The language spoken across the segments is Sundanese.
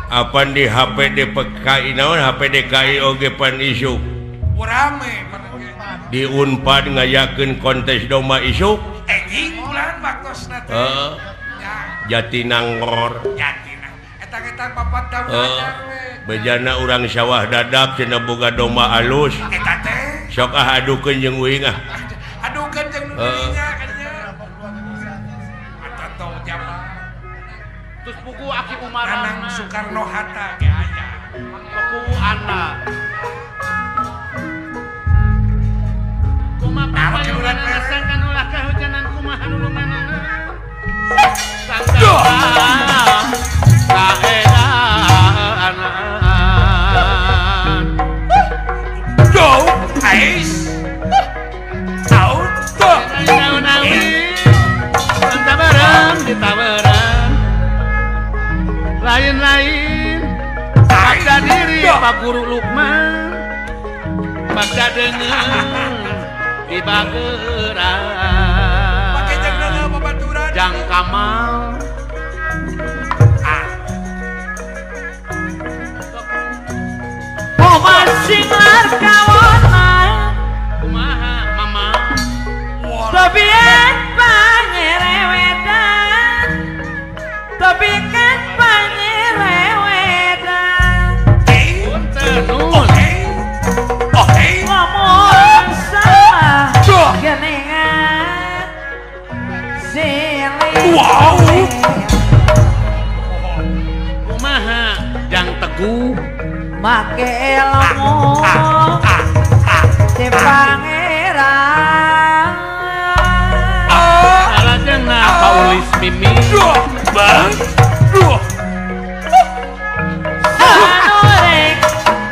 Apan di HP DPKI naon HP DKI oge pan isuk. Rame di Unpad ngayakeun kontes domba isuk. Enjing bulan waktosna teh. Heeh. Jatinangor. Jatinang. Eta-eta papat daun anyar we. Bejana urang sawah dadap cenah boga domba alus. Eta teh. Sok ah adukeun jeung uing ah. Adukeun jeung nu dirinya kadinya. Eta tong jama. Terus buku Aki Umar Anang Soekarno Hatta ge aya. Buku anak. Kumaha sangkan ulah kahujanan kumaha nulunganana. Sangkan kaedaan. Go ais. Auto. Tabaran ditabaran. Lain-lain paksa diri Pak Guru Lukman. Paksa dengen di bageran. Pake jang babaturan. Jang Kamal. Ah. Oh masing lar kawona. Kumaha mama. Tobian pangerewedan. Tobi kan pangerewedan. Punten. Ngomong salah genengan silih. Wow. Kumaha jang teguh make ilmu si pangeran. Salajengna Paulis Mimi. Bang. Duh. Sanurek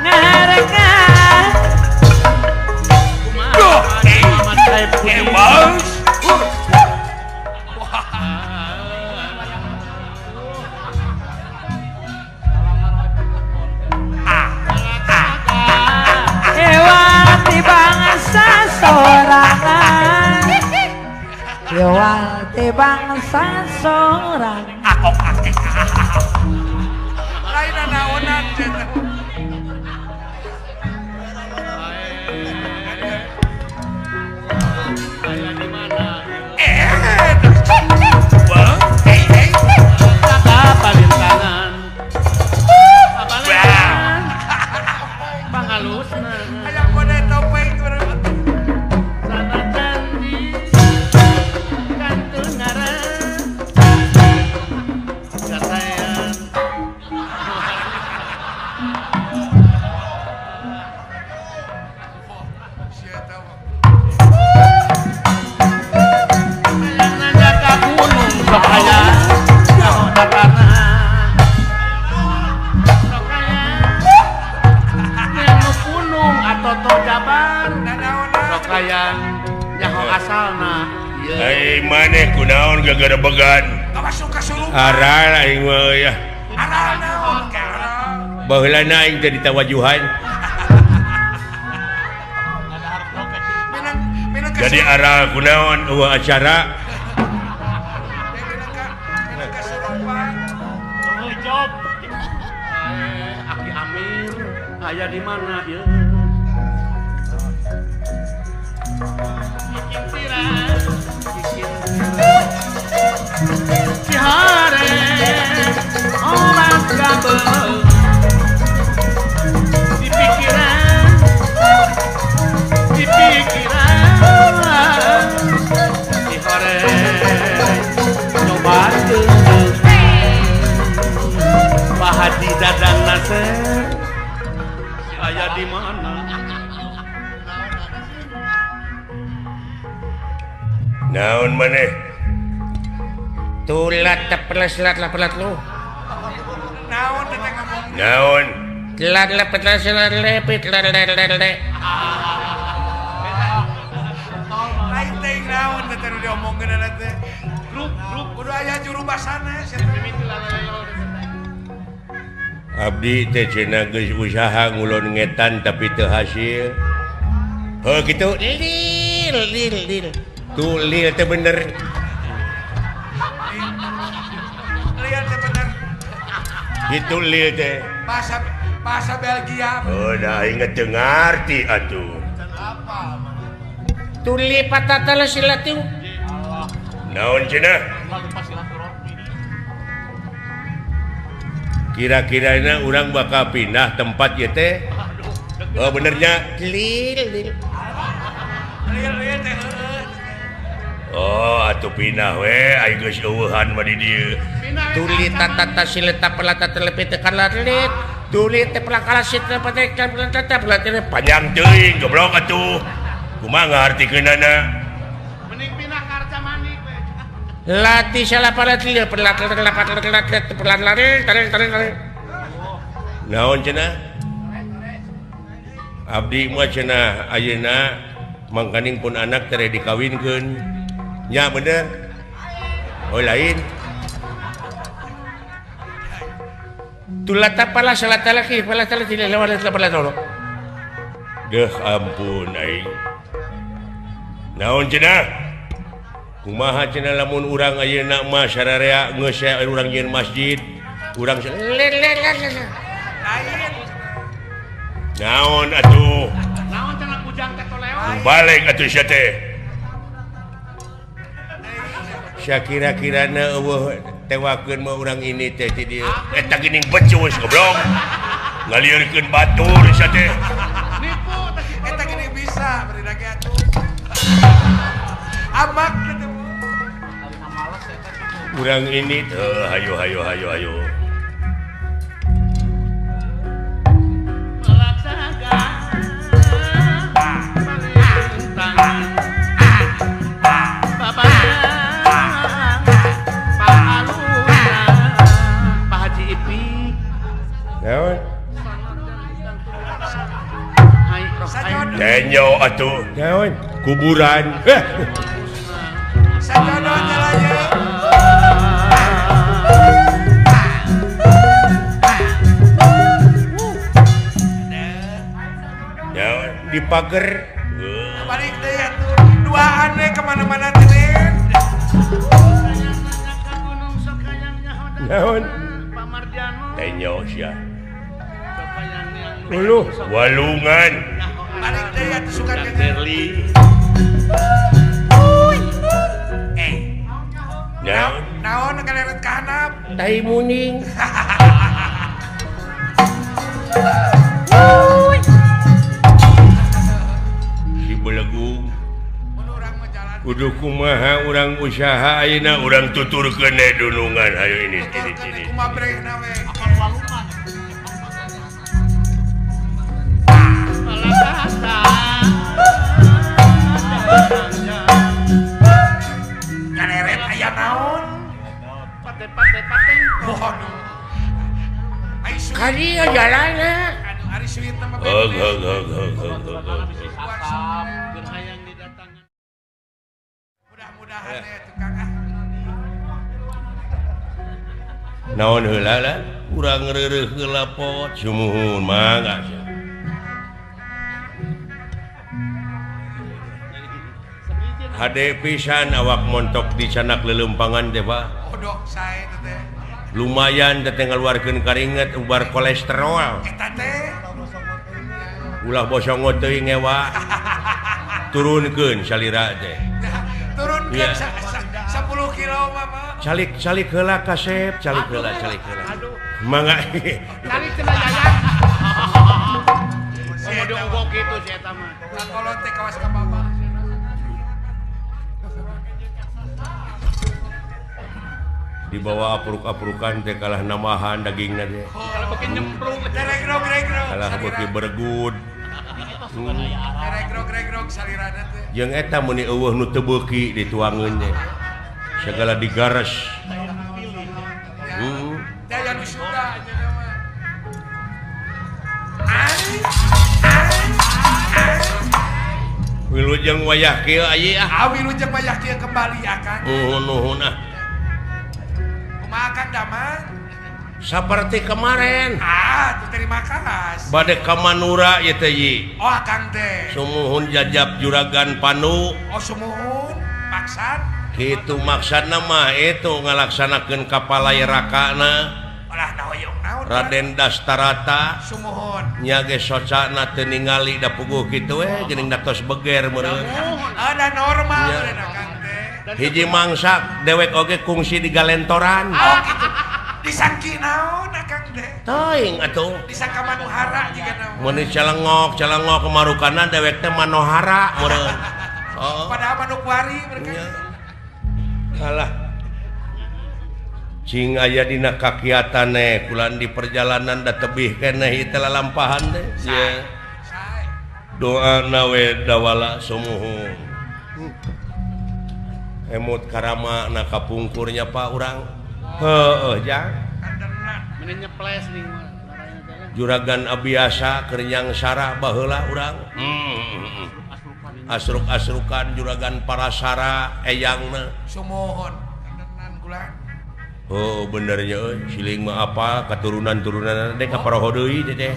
ngarekan. Kumaha Muhammad Saib Budi. Bang. Ewati bangsa sorangan. Ewati bangsa sorangan. Lain naonan teh. Aya di mana? Bang. Saka palintangan. Pabalengan. Pangalusna. Hayang model topeng berapa? Sanajan di kantun ngaran. Kasayan. Hayang nanya ka gunung sok aya nyaho datana. Sok aya nu punung atoto jabar. Sok hayang nyaho asalna. Ieu. Ai maneh kunaon gagarebegan? Masuk kasurupan. Aral aing mah ya. Aral naon ke aral. Baheulana aing teh ditawajuhan. Minang minang Jadi aral kunaon eueuh acara. Minang kasurupan. Oh, job. Aki Amir aya di mana ieu? Kikintiran, kikintiran. Cihare, obat kabel. Di pikiran, di pikiran. Cihare, nyobakeun. Pak Haji Dadang Nasir aya di mana? Naon maneh? Tulat teples lat lat lu. Naon teh ngomong? Naon? Lat lepet lat lepet lat lat lat. Lain teh naon teh nu diomongkeun teh. Grup grup Kudu aya juru basana sia teh. Abdi teh cenah geus usaha ngulon ngetan tapi teu hasil. Heuh kitu lil lil lil. Tuh lil teh bener. Lihat teh bener. Kitu lil teh. Bahasa Belgia. Oh, da aing teu ngarti atuh. Tuli patatala silatiu. Naon cenah? Kira-kirana urang bakal pindah tempat ieu teh. Oh benernya lil lil. Lil teh. Oh atuh pindah we aing geus eueuhan mah di dieu. Tuli tatata sileta pelata telepi tekalat. Tuli teh pelakala sita patekan pelata pelata panjang teuing goblok atuh. Kumaha ngartikeunana? Mending pindah ka Arca Manik we. Lati salah palat lil pelat pelat pelat pelat tarik tarik tarik. Naon cenah? Abdi mah cenah ayeuna mangkaning pun anak tere dikawinkeun. Nya bener. Oh lain. Tulata pala salata laki pala salata tidak lewat pala tolong. Deh ampun aing. Naon cenah? Kumaha cenah lamun urang ayeuna mah sararea geus urang nyieun masjid, urang naon atuh? Naon cenah kujang teh toleon? Balik atuh sia teh. Sia kira-kirana eueuh tewakeun mah urang ini teh ti dieu. Eta geuning becus goblok. Ngalieurkeun batur sia teh. Nipu teh eta geuning bisa beri lagi atuh. Amak gitu. Urang ini teh hayo hayo hayo hayo. Tenyo atuh naon kuburan. Sajono jalannya. Naon di pager. Balik deui atuh. Duaan we kemana-mana teh. Naon? Tenyo sia. Uluh walungan. Balik deui atuh sukan ke Berli. Naon? Naon kaleret ka handap? Tai muning. Si belegung. Mun urang mah jalan. Kudu kumaha urang usaha ayeuna urang tuturkeun dunungan hayo ini sini sini. Kumaha brehna we. Apan walungan. Kaleret aya naon? Pate-pate Waduh. Ai suit. Kali jalanna. Aduh, ari suit mah Heg heg heg heg heg. Mudah-mudahan ya tukang ah. Naon heula lah? Urang reureuh heula pot sumuhun mangga sia. Hade pisan awak montok di canak lelempangan teh Pak. Odok sae teh. Lumayan teh ngaluarkeun karinget ubar kolesterol. Eta teh. Ulah bosongot teuing ngewa. Turunkeun salira teh. Turunkeun 10 kilo mah. Calik calik heula kasep, calik heula calik heula. Aduh. Mangga. Calik cenah Yayang. Komodo ugok kitu si eta mah. Kakolot teh kawas ka bapak. Dibawa apruk-aprukan teh kalah namahan dagingna teh. Kalau beuki nyemplung regrog-regrog. Kalah beuki bergud. Regrog-regrog salirana teh. Jeung eta meuni eueuh nu teu beuki dituangeun teh. Segala digares. Daya nu suka nya mah. Wilujeng wayah kieu aya ah. Ah wilujeng wayah kieu kembali akan. Nuhun nuhun ah. Makan damang seperti kemarin. Ah, tuh terima kasih. Bade ka Manura ieu teh yi. Oh, akang teh. Sumuhun jajab juragan Panu. Oh, sumuhun maksad. Kitu maksudna mah itu ngalaksanakeun kapalai rakana. Olah nahoyong naon Raden Dastarata sumuhun nya ge socana teu ningali da puguh kitu we geuning da tos beger meureun. Ada normal meureun Akang teh. Hiji mangsa dewek oge kungsi di galentoran. Oh kitu. Disangki naon Akang teh? Teuing atuh. Disangka Manohara jiga naon. Mun calengok calengok marukana dewek teh Manohara meureun. Oh. Padahal Manokwari mereka. Kalah. Cing aya dina kakiatane kulan di perjalanan da tebih keneh ieu teh lalampahan teh. Nya. Doa nawe dawala sumuhun. Emut karama na kapungkurnya Pak urang. Heueuh jang. Meni nyeples ning Juragan Abiasa keur nyangsara baheula urang. Asruk-asrukan juragan Parasara eyangna. Sumuhun. Kandenan kula. Oh benernya euy, siling mah apa keturunan-turunan teh ka paroho deui teh.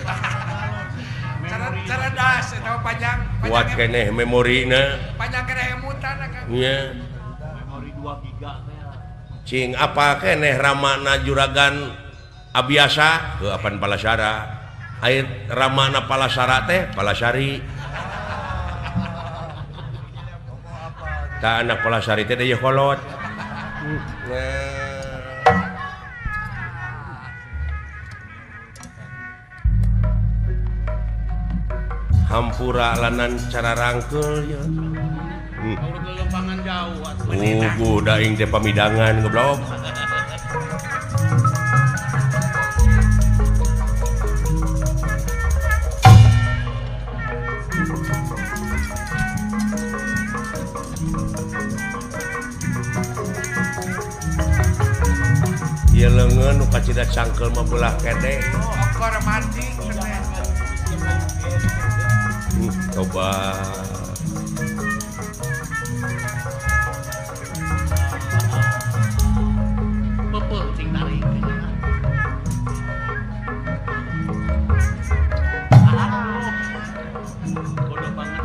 Cara das eta panjang. Kuat keneh memorina. Panjang keneh emutan Akang. Nya. Memori 2 giga teh. Cing apa keneh ramana juragan Abiasa heuh apan Palasara. Aya ramana Palasara teh Palasari. Ta anak Palasari teh deui kolot. Hampura lanan cara rangkeul ya. Ugu daing teh pamidangan goblok. Ieu leungeun nu kacida cangkeul mah belah kede. Okor mancing teh. Coba peupeung cing tarik. Bodoh banget.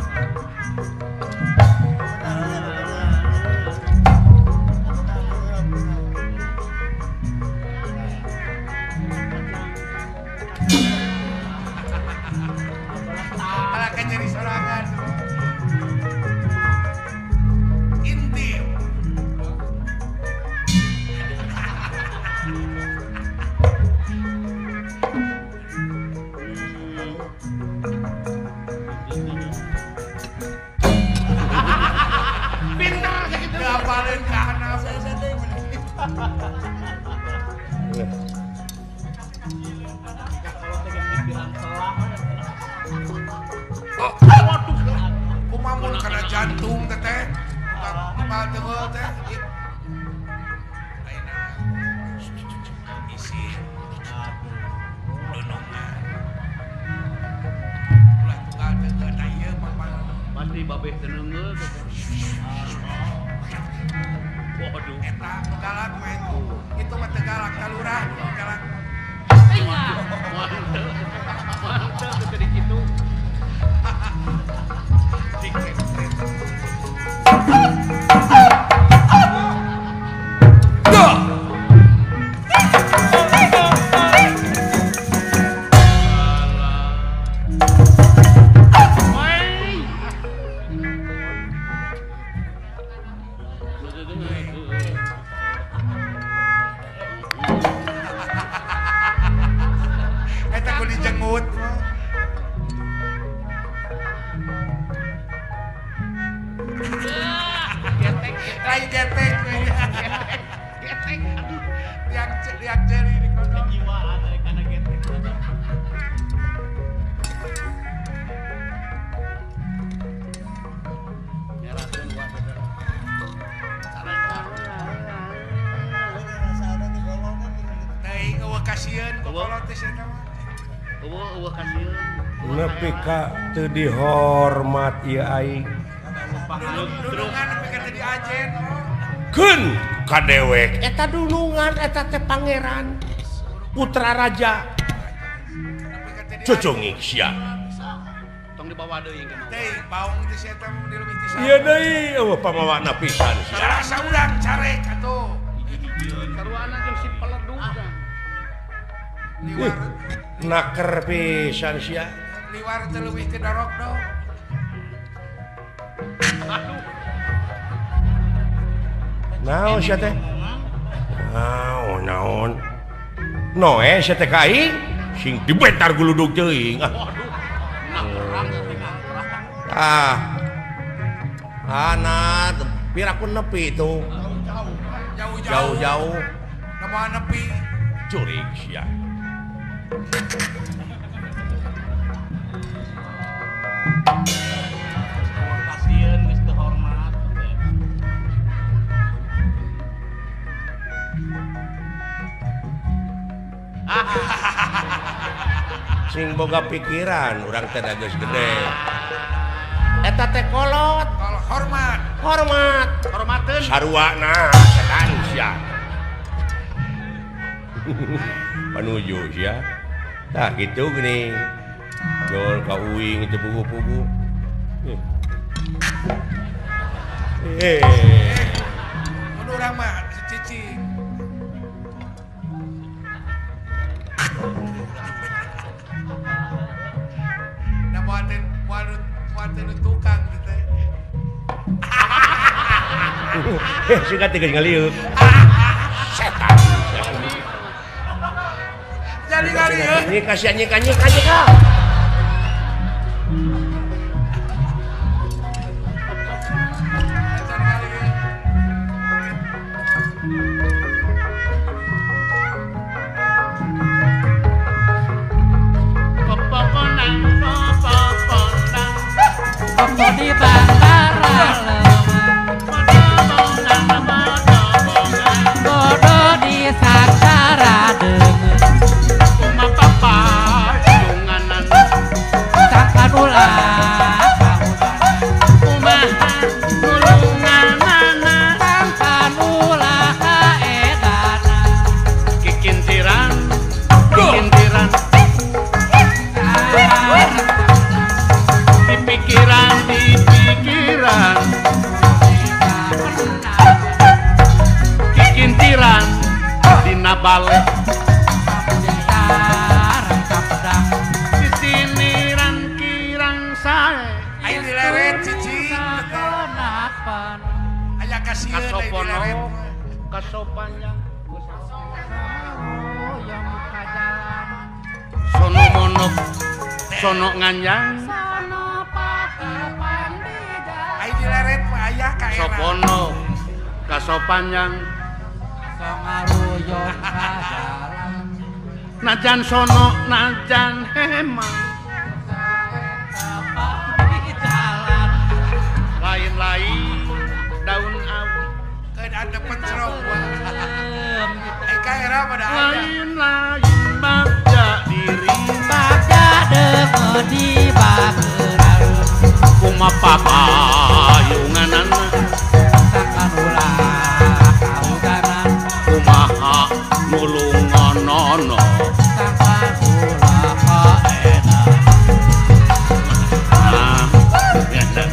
Nyeri sorangan intim pinter segitu ngapalin ke anak kumamun kana jantung teteh tunggal teunggeul teh ayeuna isi dunungan ulah tunggal teunggeul tah ieu mah pasti babeh teu neungeul teteh. Waduh eta nu galak mah itu mah teu galak ka lurah nu galak mantep teu di kitu. Eta ku dijengut. Lain getek, getek, aduh, liang jeri di kono. Kejiwaan dari kana getek. Nyerakeun buat Teuing eueuh kasieun ku kolot teh sia mah. Eueuh kasieun. Nepi ka teu dihormat ieu aing. Dunungan nepi ka teu diajen. Keun ka dewek eta dunungan eta teh pangeran putra raja. Cucungik sia. Tong dibawa deui ka mah. Teuing baung teh sia eta mah dileuwih ti saurang. Ieu deui eueuh pamawana pisan sia. Salah saurang carek atuh. Saruana jeung si peledug. Naker pisan sia. Liwar teh leuwih teu dorok dong. Naon sia teh? Naon naon. Noe sia teh ka aing sing dibentar guludug teuing. Ah. Anak piraku nepi itu. Jauh-jauh. Nama nepi. Curig sia. Pasieun geus teu hormat. Sing boga pikiran urang teh geus gede. Eta teh kolot. Hormat. Hormat. Hormateun. Saruana setan sia. Panuju sia. Tah kitu geuning. Jol ka uing teu pugu-pugu. Mun urang mah cicing. Da moal teh tukang teh. Suka teh geus ngaliuk. Setan. Jadi ngaliuk. Ini kasihan nyika nyika nyika. Di Bangkara bodo di saksara deungeun Kumapapa junganan sangkan ulah kumaha nulunganana sangkan ulah kaedana kikintiran kikintiran di pikiran di pikiran kikintiran dina bale sisiniran kirang sae Ayo dileret cicing. Aya kasieun aya kasopono dileret. kasopanjang sono monok sono nganjang Ayo dileret mah aya ka era. sopono kasopanjang najan sono najan hema lain-lain daun awi Keun ada pencrong. Ai ka era mah da aya. lain-lain bagja diri Bagja deungeun di bageurareum kumapapayunganana sangkan ulah kauganan kumaha nulunganana sangkan ulah kaedana. Ah, biasa.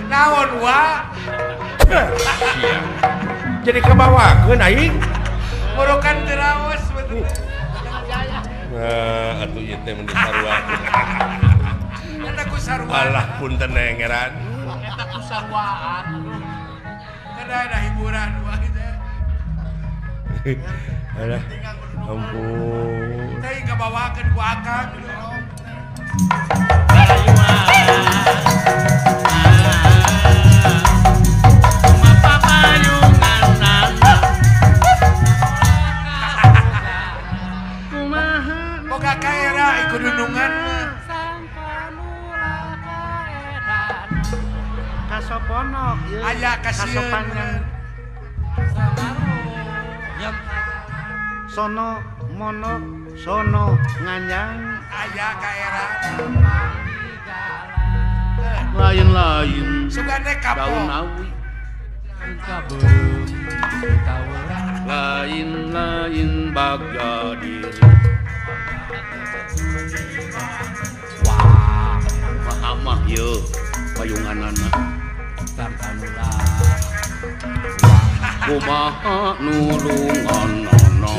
Naon wa? Sia. Jadi kabawakeun aing. Murukan teu raos betul. Nah, atuh ieu teh mun disaruakeun. Eta ku sarua. Alah punten nengeran. Eta ku saruaan. Kada ada hiburan wa teh. Alah. Ampun. Teh kabawakeun ku akang. Boga ka era ikut dunungan mah. Kasoponok ieu. Aya kasieun. Kasopanjang sono monok sono nganjang Aya ka era. lain-lain Sugane daun kapok. awi lain-lain bagja diri wah mahamah ye payunganana Kumaha nulunganana.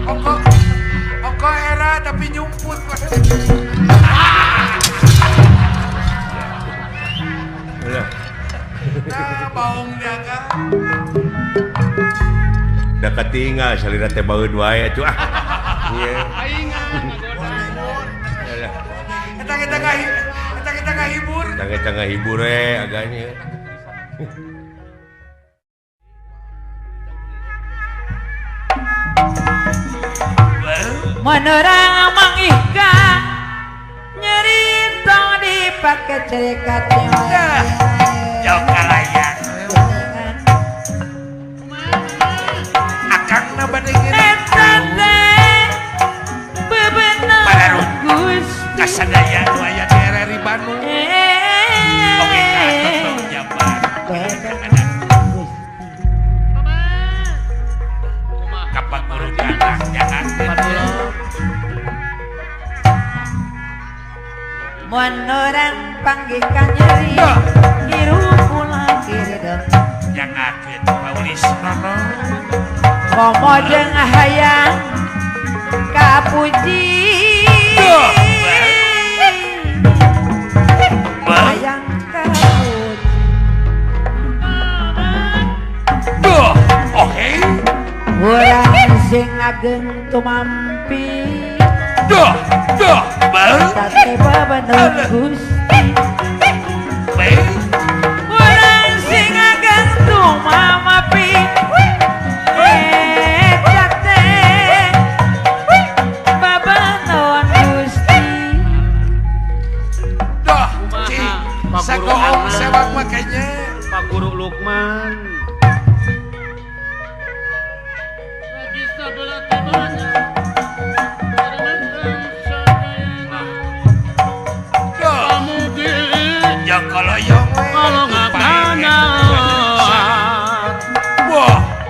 Oko oko era tapi nyumput. Nah, baung dia kan. Da katinggal salira teh baeud wae atuh ah. Ieu. Eta kita eta kita ngahibur. Eta kita ngahibur we agaknya. Menerang Mang Ika nyerita dipake cerekat jauh kalayan akang na badengin eta teh bebener Gusti kasadaya nu aya di RRI Bandung oke ka Toto Jabar kapan guru anak jahat menerang panggih ka nyeri dirupulah kiridem jangakeun Paulis Nono komo jeung hayang kapuji hayang kapuji duh oke urang sing ageng tumampi duh duh beuh tate bebener Gusti urang sing ageng tumampi eta teh bebener Gusti duh cing sagoong sewak mah kayaknya Pak Guru Lukman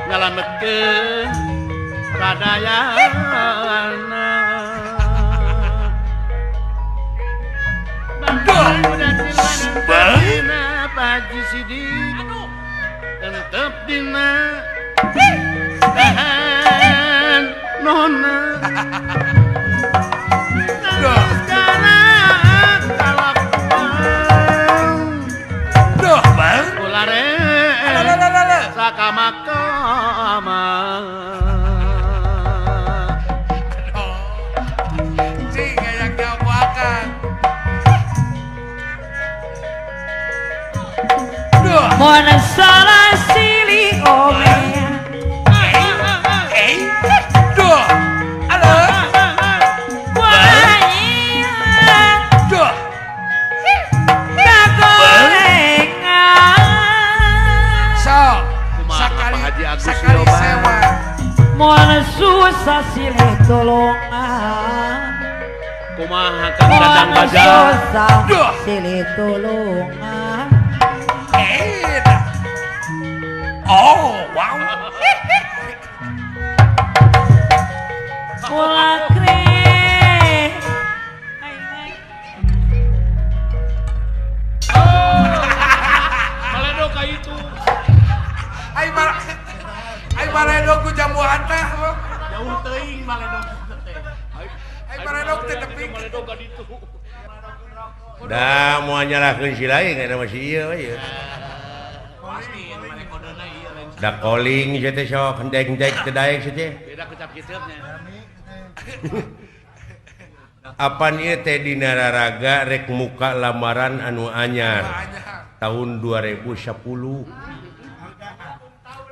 nyalametkeun sadayana dina Pak Haji Sidik entep dina tahan nona Sakama-kama. Cing hayang diakuakan. Duh. Mun salah silih omea. Duh. Halo. Duh. Kagorengan. So. Sakali sewa moal susah silih tulungan kumaha Kang Dadang Baja susah silih tulungan oh wow ulah kre maledog ka itu ai maledog ku jamuan teh jauh teuing maledog teh ai maledog teh tepi maledog ka ditu da moal nyalahkeun si lain eta mah si ieu we da koling sia teh sok hendek-hendek teu daek sia teh beda kecap kiceupnya apan ieu teh dina raraga rek muka lamaran anu anyar tahun 2010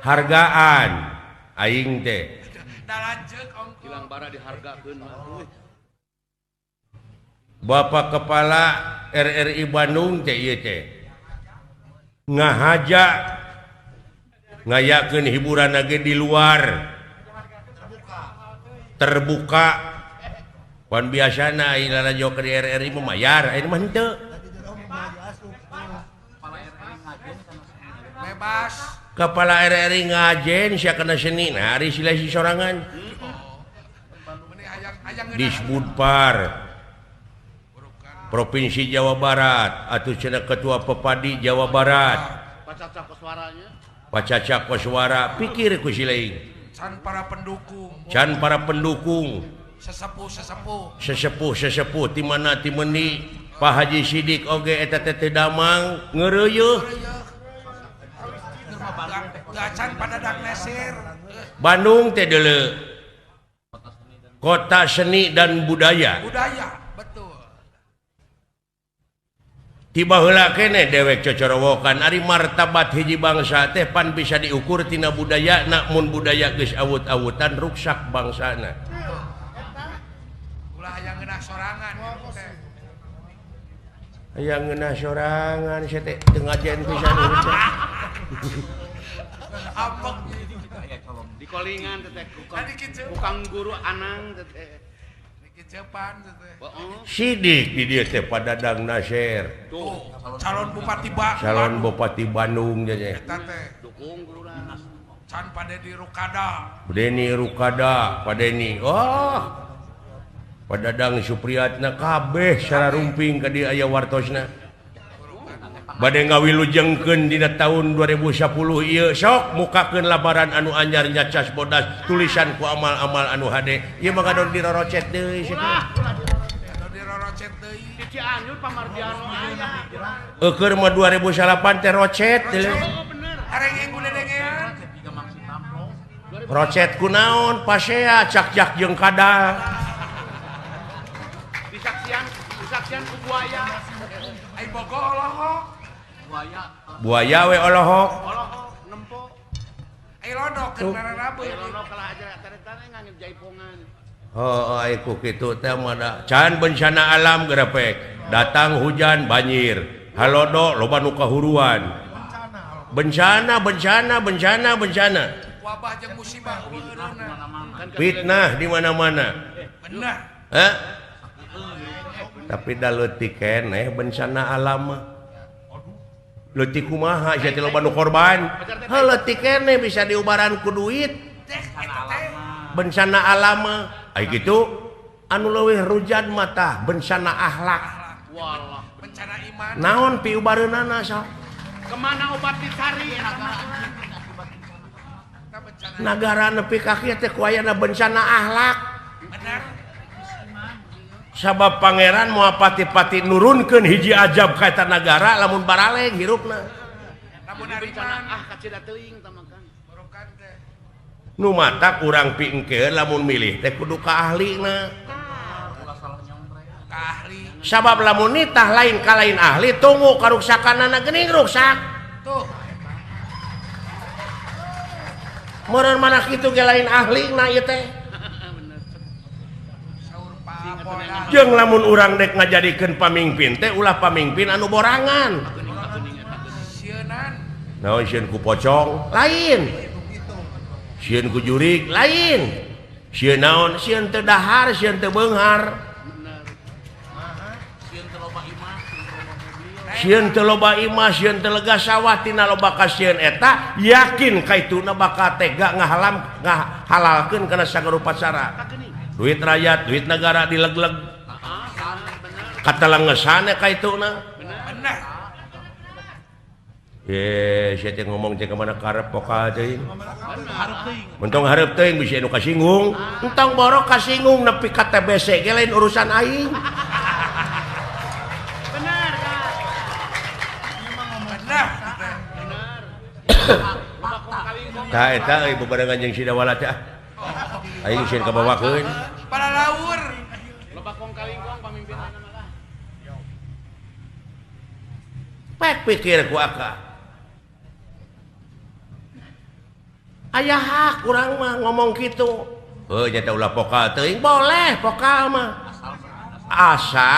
hargaan aing teh hilang bara dihargakeun mah Bapak Kepala RRI Bandung teh ieu teh ngahaja ngayakeun hiburan lagi di luar terbuka pan biasana aya lalajo ke RRI mah mayar aya mah henteu bebas Kepala RRI ngajen sia kana seni nah ari sila si sorangan Disbudpar Provinsi Jawa Barat atuh cenah ketua Pepadi Jawa Barat. Pacaca koswaranya. Pacaca koswara pikir ku silaing. Can para pendukung. Can para pendukung. Sesepuh-sesepuh. Sesepuh-sesepuh ti mana ti meuni Pak Haji Sidik oge eta teh teu damang ngeureuyeuh. Gacan padadak nesir. Bandung teh deuleu. Kota seni dan budaya. Budaya, betul. Tiba heula keneh dewek cocorowokan ari martabat hiji bangsa teh pan bisa diukur tina budaya mun budaya geus awut-awutan ruksak bangsana. Ulah hayang ngeunah sorangan. Hayang ngeunah sorangan sia teh teu ngajen pisan urang teh. Ambek di kolingan teh kukang guru anang teh. Sidik di dieu teh Padadang Nasir. Tuh, calon bupati Bandung. Calon bupati Bandung teh. Eta teh dukung guruna. Can Padeni Rukada. Padeni Rukada, Padeni. Oh. Padadang Supriyatna kabeh sararumping ka dieu aya wartosna. Bade ngawilujengkeun dina tahun 2010 ieu sok mukakeun labaran anu anyar nyacas bodas tulisan ku amal-amal anu hade ieu mah gadon dirorocet deui sia teh. Dirorocet deui. Di Cianjur Pamardiano aya. Eukeun mah 2008 teh rocet deui. Areng ku dedengean. Rocet ku naon pasea cak-cak jeung kadal. Disaksian, disaksian ku buaya. Ai bogo olohok. Buaya we olohok. Olohok nempo. Ai lodok keur nararabeun. Ai lodok kalah aja taretana ngangge jaipongan. Heuh ai ku kitu teh mah can bencana alam gerepek. Datang hujan banjir. Halodo loba nu kahuruan. Bencana bencana bencana bencana. Wabah jeung musibah eureunna. Fitnah di mana-mana. Benar. Hah? Tapi da leutik keneh bencana alam mah. Leutik kumaha sia teh loba nu korban. Heuh leutik keneh bisa diubaran ku duit. Bencana alam mah ai kitu anu leuwih rujan mah tah bencana akhlak. Walah, bencana iman. Naon piubareunana sok? Kemana obat dicari? Nagara nepi ka kieu teh ku ayana bencana akhlak. Benar. Sabab pangeran moal pati-pati nurunkeun hiji ajab ka eta nagara lamun baraleng hirupna. Lamun bencana ah kacida teuing tah mah kan. Borokan teh. Nu matak urang piengkeun lamun milih teh kudu ka ahlina. Ka ahli. Sabab lamun nitah lain ka lain ahli tunggu karuksakanana geuning ruksak. Tuh. Meureun mana kitu ge lain ahlina ieu teh. Jeung lamun urang dek ngajadikeun pamingpin teh ulah pamingpin anu borangan. Naon sieun ku pocong? Lain. Sieun ku jurig? Lain. Sieun naon? Sieun teu dahar, sieun teu beunghar. Sieun teu loba imah, sieun teu lega sawah tina loba kasieun eta yakin kaituna bakal tega ngahalam ngahalalkeun kana sagarupa cara. Duit rakyat, duit negara dileg-leg. Kata lengesana ka ituna. Benar. Ye, sia teh ngomong teh ka mana karep pokal teuing. Mentong hareup teuing bisa nu kasinggung. Entong borok kasinggung nepi ka TBC ge lain urusan aing. Benar, Kak. Benar. Benar. Tah eta euy bebarengan jeung Sidawala teh. Aing sieun kabawakeun. Para laur. Loba kong kalingkong pamimpinna mah. Pek pikir ku aka. Aya hak urang mah ngomong kitu. Heuh nya teh ulah pokal teuing, boleh pokal mah. Asa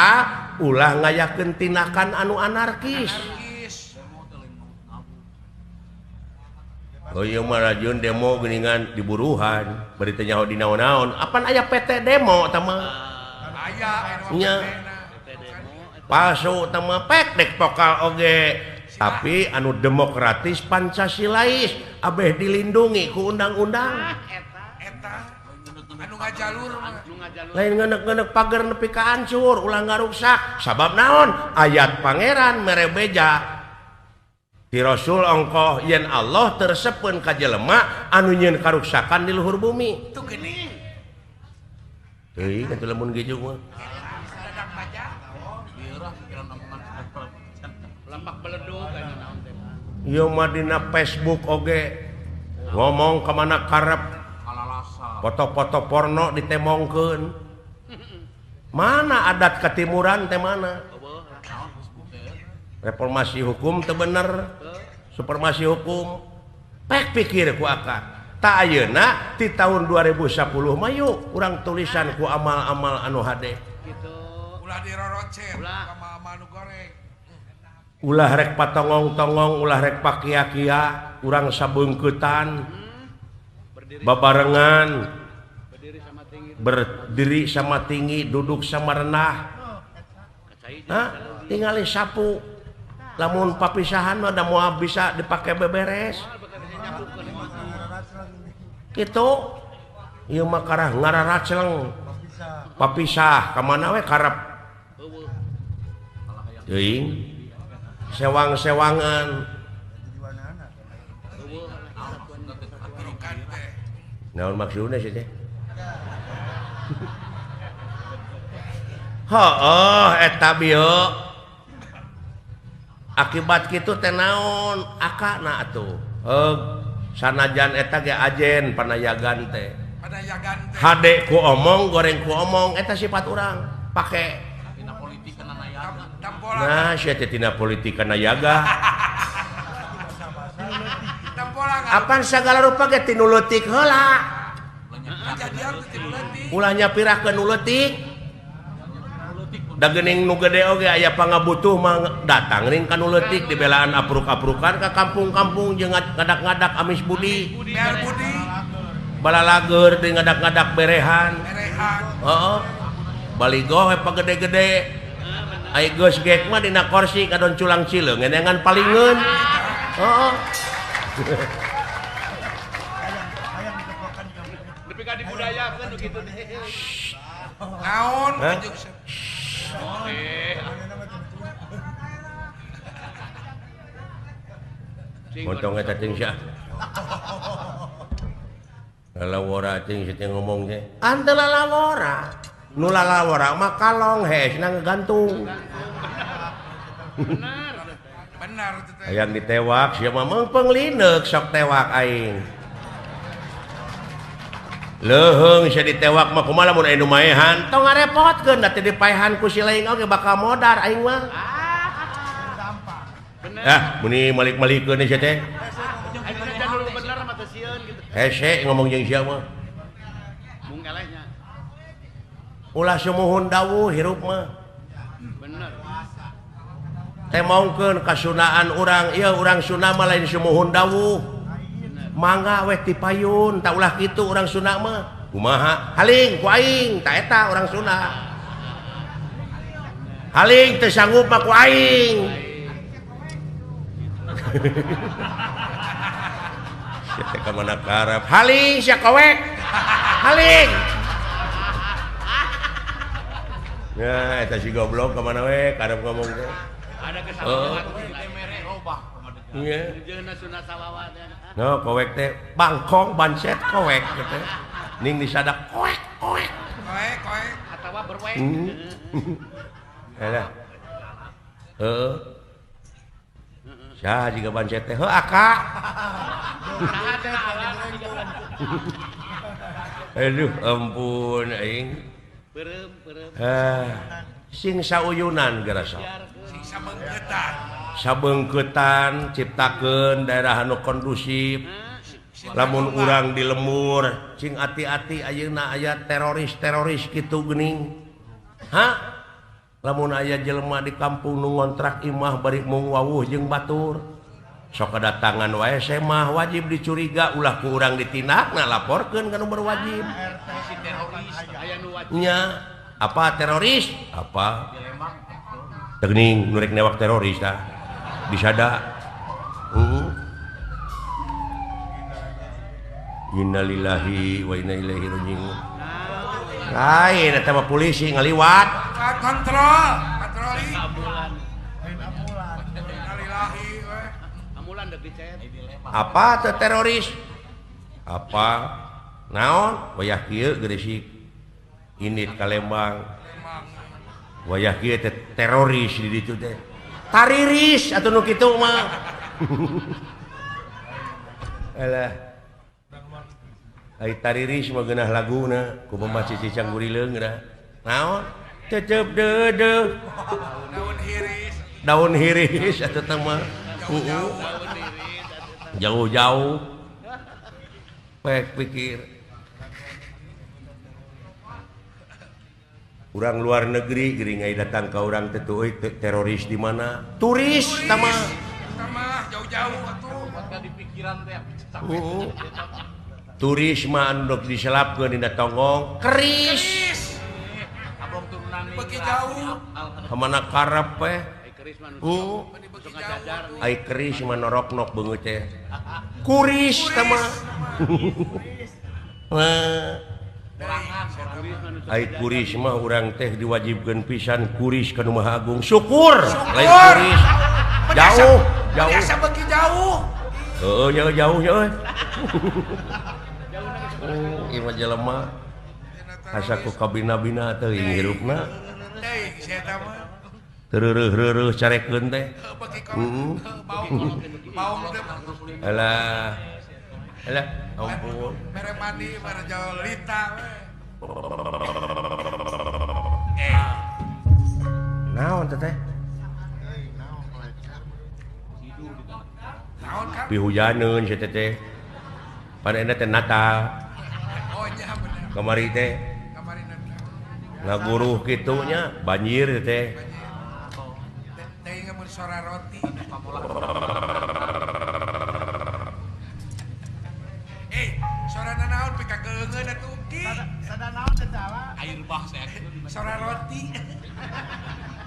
ulah ngayakeun tindakan anu anarkis. Oh iya mah rajun demo geuningan diburuhan, bari teu nyaho di naon-naon. Apan aya PT demo tah mah? Aya nya. Palsu tah mah pek dek pokal oge. Tapi anu demokratis Pancasilais abeh dilindungi ku undang-undang. Eta. Anu ngajalur lain ngenek-ngenek pagar nepi ka hancur ulah ngaruksak sabab naon ayat pangeran mere beja ti Rasul ongkoh yen Allah tersepeun ka jelema anu nyieun karuksakan di luhur bumi tuh geuning teuing atuh lamun gejuk mah lampak beledug aya naon teh ieu mah dina Facebook oge ngomong ka mana karep foto-foto porno ditemongkeun mana adat ketimuran teh mana reformasi hukum teu bener supremasi hukum pek pikir ku akak tak ayeuna ti tahun 2010 mah yuk urang tulisan ku amal-amal anu hade gitu ulah dirorocet amal-amal nu goreng ulah rek patongong-tongong ulah rek pakia-kia urang sabeungkeutan babarengan berdiri sama tinggi duduk sama rendah hah tingali sapu lamun papisahan mah da moal bisa dipake beberes kitu ieu mah karah ngararaceleng papisah ka mana we karep teuing sewang-sewangan naon maksudna sih teh heuh eta bieu akibat kitu teh naon akana atuh heug sanajan eta ge ajen panayagan teh hade ku omong goreng ku omong eta sifat urang pake nah sia teh tina politik kana yaga apan sagala rupa ge ti nu leutik heula ulah nyapirahkeun nu leutik da geuning nu gede oge aya pangabutuh mah datang ring ka nu leutik dibelaan apruk-aprukan ka kampung-kampung jeung ngadak-ngadak amis budi balalageur deui ngadak-ngadak berehan heeh baligoh we pagede-gede ai geus gek mah dina korsi kadon culang cileung ngeunangan palingeun heeh nepi ka dibudayakeun nu kitu teh naon montong eta ting sia lalawora ting sia ngomong teh ante lalawora nu lalawora mah kalong hesna ngegantung bener bener teh hayang ditewak sia mah meungpeung lineuk sok tewak aing leuheung sia ditewak mah kumaha lamun aya nu maehan tong ngarepotkeun da teh dipaehan ku si laing oge bakal modar aing mah ah muni malik-malikeun sia teh hese ngomong jeung sia mah mung elehnya ulah sumuhun dawuh hirup mah bener temongkeun kasunaan urang ieu urang Sunda mah lain sumuhun dawuh mangga weh tipayun tak ulah kitu urang Sunda mah kumaha haling ku aing ta eta urang Sunda haling teu sanggup mah ku aing sia teh ka mana karep haling sia kowek haling ya eta si goblok ka mana we karep ngomong teh ada kesalahan iya no kowek teh bangkong bancet kowek gitu ning disadak koek koek koek koek atawa berwek eta heeh saha jiga bancet teh heuh aka aduh ampun aing beureum beureum sing sauyunan geura sok sing sabeungkeutan sabeungkeutan ciptakeun daerah anu kondusif lamun urang di lembur cing ati-ati ayeuna aya teroris-teroris kitu geuning ha lamun aya jelema di kampung nu ngontrak imah bari mung wawuh jeung batur sok kedatangan wae semah wajib dicuriga ulah ku urang ditindakna laporkeun ka nu berwajib nya apa teroris apa geuning nu rek newak teroris tah disada innalillahi wa inna ilaihi raji'un. Lain eta mah polisi ngaliwat. Kontrol, patroli. Apa teh teroris? Apa? Naon? Wayah kieu Gresik. Indit ka Lembang. Wayah kieu teh teroris di ditu teh. Tariris atuh nu kitu mah. Alah. Ai tariris mah geunah laguna kumaha cicing gurileung geunah. Naon? Cecep deudeuh. Daun hiris. Daun hiris atuh teh mah. Jauh-jauh. Pek pikir. Urang luar negeri geuring ai datang ka urang teh tuh euy teroris di mana? Turis tah mah. Tah mah jauh-jauh atuh. Di pikiran teh. Turis mah anu dok diselapkeun dina tonggong keris. Beuki jauh. Ka mana karep we? Ai keris mah noroknok beungeut teh. Kuris tah mah. Ai kuris mah urang teh diwajibkeun pisan kuris ka Nu Maha Agung. Syukur lain kuris. Jauh, jauh. Biasa beuki jauh. Heeh, jauh jauh euy. Ieu mah jelema asa ku kabina-bina teuing hirupna. Teuing sia eta mah. Tereureureuh carekeun teh. Heeh. Baung teh. Alah. Alah, ampun. Mere mandi mere jolita we. Naon teh teh? Naon Kang? Pihujaneun sia teh teh. Pan eta teh Natal. Oh nya bener. Kamari teh. Kamari Natal. Ngaguruh kitu nya banjir teh. Teh mun sora roti. Sora naon pika keungeun atuh ki. Sada naon teh salah? Air bah saya. Sora roti.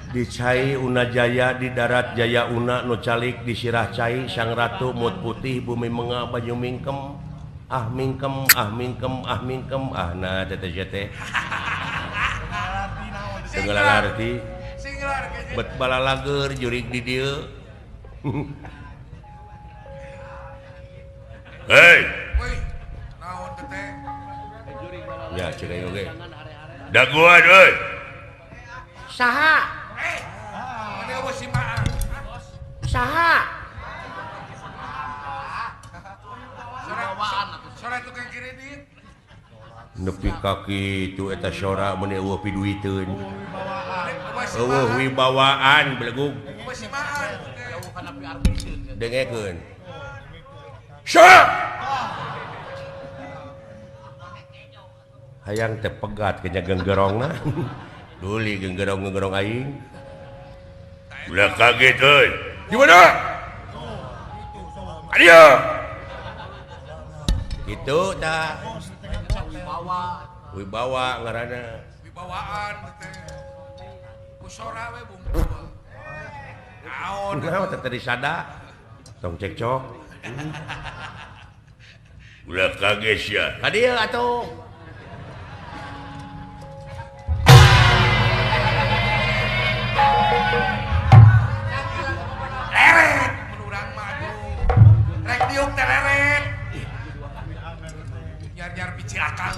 Di cai Una Jaya di darat Jaya Una nu calik di sirah cai Sang Ratu mut putih bumi menga banyu mingkem ah mingkem ah mingkem ah mingkem ah na teh teh teh. Teu ngalarti. Bet balalager jurig di dieu. Hei. Naon teh? Ya cek aing oge. Daguan euy. Saha? Saha? Sora tukang kredit. Nepi ka kitu eta sora mun eueuh piduiteun. Eueuh wibawaan belegug. Dengekeun. Sora. Hayang teh pegat kenya genggerongna. Duli genggerong-genggerong aing. Ulah kaget euy. Di mana? Adia. Gitu tah. Wibawa. Wibawa ngaranna. Wibawaan teh. Ku sora we bungkul. Naon? Naon teh tadi sada? Tong cekcok. Ulah kaget sia. Ka dieu atuh. Leret mun urang mah aduh. Rek diuk teh leret. Nyar-nyar picilaka.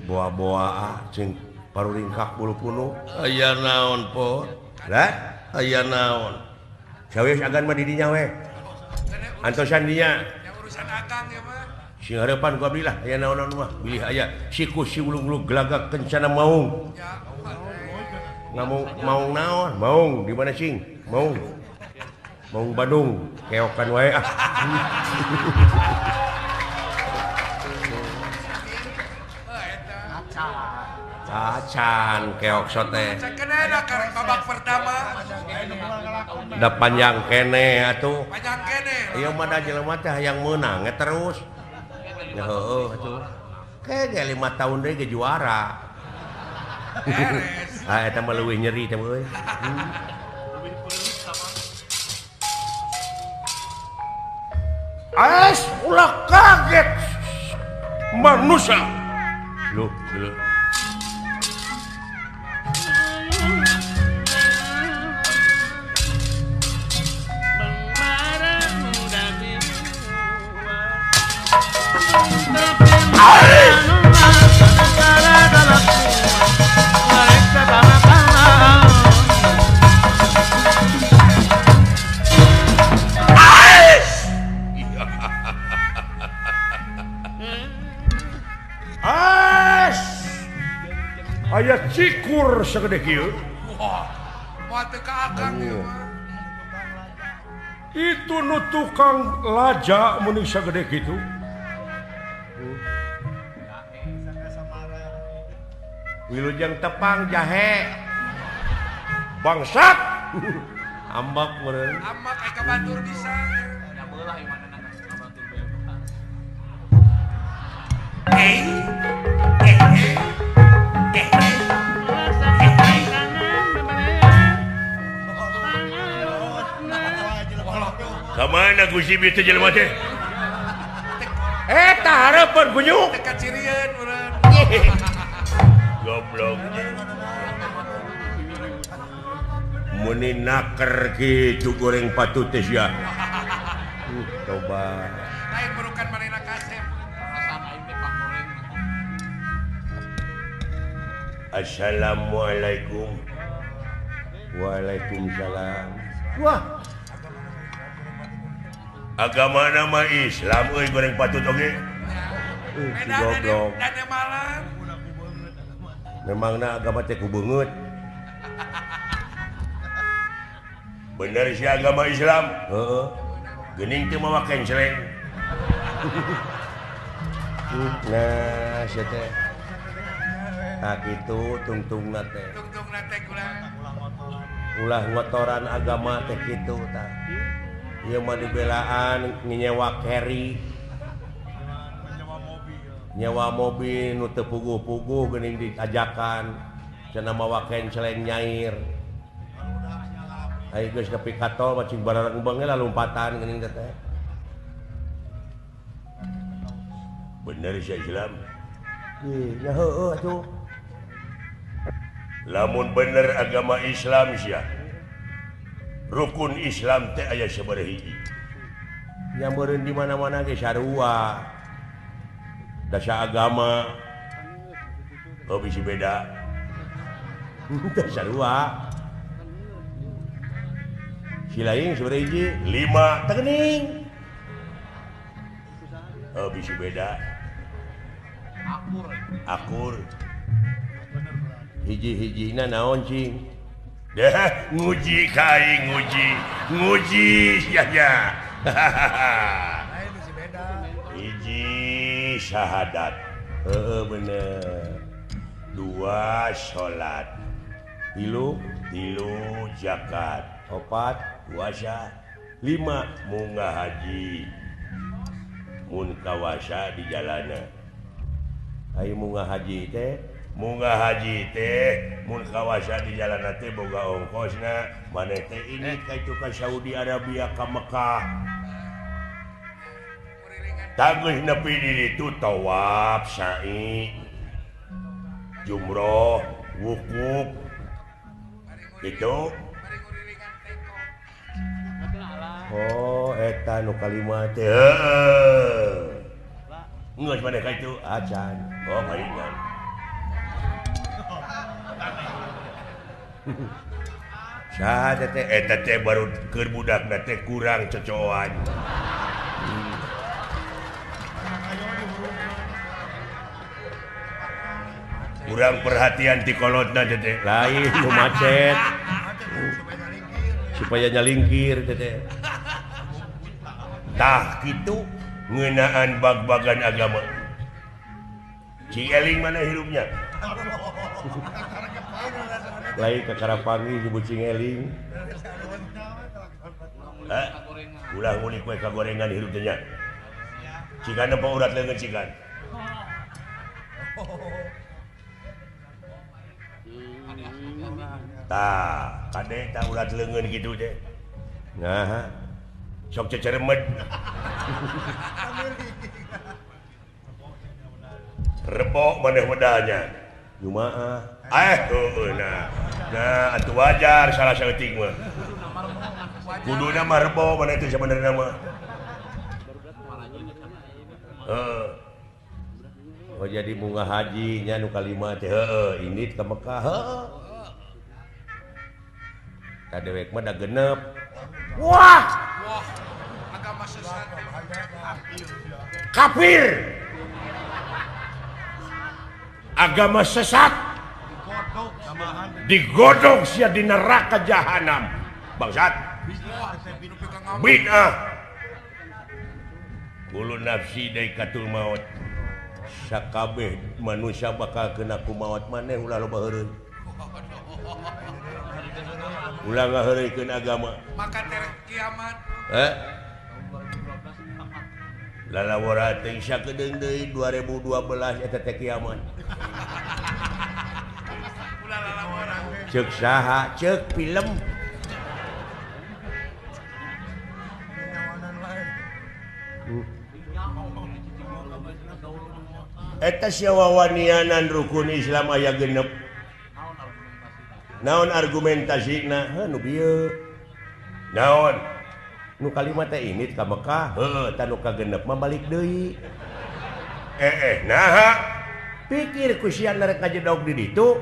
Boa-boa ah cing paruringkak bulu punuh. Aya naon po? Lah, aya naon? Sawios agan mah di dinya we. Antosan dinya. Yang urusan akang ya mah. Sing hareupan ku abdi lah aya naon-naon mah. Bilih aya siku si ulung-ulung gelagak kencana maung. Ngamung maung naon? Maung di mana cing? Maung. Maung Bandung, keokan wae ah. Cacan keok sote. Babak pertama. Da panjang kene atuh. Panjang kene. Ieu mah da jelema teh hayang meunang terus. Ya heueuh atuh. Ke ge 5 tahun deui ge juara. Ah eta mah leuwih nyeri teh euy. As ulah kaget manusia. Loh, loh. Aya cikur segede kieu. Wah, moal teu ka akang ieu mah. Itu nu tukang laja meuning sagede kitu. Wilujeng tepang jahe. Bangsat. Ambak meureun. Ambak aya ka batur bisa. Da beulah ieu manehna ka batur bebas. Kamana Gusti teh jelema teh? Eta hareupeun kunyuk. Teu kacirieun meureun. Goblok. Meni naker kitu goreng patut teh sia. Coba. Lain merukan manehna kasep. Perasaan aing teh pangoreng. Assalamualaikum. Waalaikumsalam. Wah. Agama nama Islam euy goreng patut oge. Si goblok. Memangna agama teh ku beungeut. Bener sih agama Islam. Heeh. Geuning teu mawa kenceleng. Nah, sia teh. Tah kitu tungtungna teh. Tungtungna teh ulah ngotoran agama teh kitu tah. Ieu mah dibelaan nyewa carry. Nyewa mobil nu teu puguh-puguh geuning diajakan cenah mawa kenceleng nyair. Ayo geus nepi ka tol mah cing barareng bae lalumpatan geuning teh. Bener sia Islam. Ih, nya heueuh atuh. Lamun bener agama Islam sia. Rukun Islam teh aya sabaraha hiji. Nya meureun di mana-mana ge sarua. Dasa agama. Oh bisi beda. Teh sarua. Si lain sabaraha hiji? 5 teh geuning. Oh bisi beda. Akur. Akur. Hiji-hijina naon cing? Deh, nguji ka aing nguji. Nguji sia nya. Hiji syahadat. Heeh bener. 2 salat. 3 zakat. 4 puasa. 5 munggah haji. Mun kawasa di jalana. Ayo munggah haji teh, munggah haji teh, mun kawasa di jalana teh boga ongkosna, maneh teh ini ka itu ka Saudi Arabia ka Mekah. Tanggeus nepi di ditu tawaf, sa'i, jumroh, wukuf. Gitu. Oh, eta nu kalima teh. Heeh. Geus maneh ka itu acan. Oh, palingan. Saha teh eta teh baru keur budakna teh kurang cocoan. Kurang perhatian ti kolotna teh. Lain nu macet. Supaya nyalingkir teh. Tah kitu ngeunaan bag-bagan agama. Cing eling mana hirupnya? Lain kakara panggih disebut cing eling. Hah? Ulah ngulik we kagorengan hirup teh nya. Cikan apa urat leungeun cikan? Tah, kade tah urat leungeun kitu teh. Nah, sok ceceremed. Rebo maneh medalnya. Jumaah. Heueuh nah. Nah, atuh wajar salah saeutik mah. Kuduna mah rebo maneh teh sabenerna mah. Heeh. Oh jadi bunga haji nya nu kalima teh heueuh indit ka Mekah heueuh. Ka dewek mah da genep. Wah. Wah, agama sesat. Kafir. Agama sesat digodog sia di neraka jahanam bangsat bid'ah kullu nafsi daikatul maut sakabeh manusia bakal kena ku maut maneh ulah loba heureun ulah ngaheureuykeun agama maka terek kiamat lalawara teh sakedeung deui 2012 eta teh kiamat. Ceuk saha ceuk film. Eta sia wawanianan rukun Islam aya genep. Naon argumentasina? Heuh nu bieu. Naon? Nu kalima teh indit ka Mekah, heueuh tah nu kagenep mah balik deui. Naha? Pikir ku sia rek ngajedog di ditu.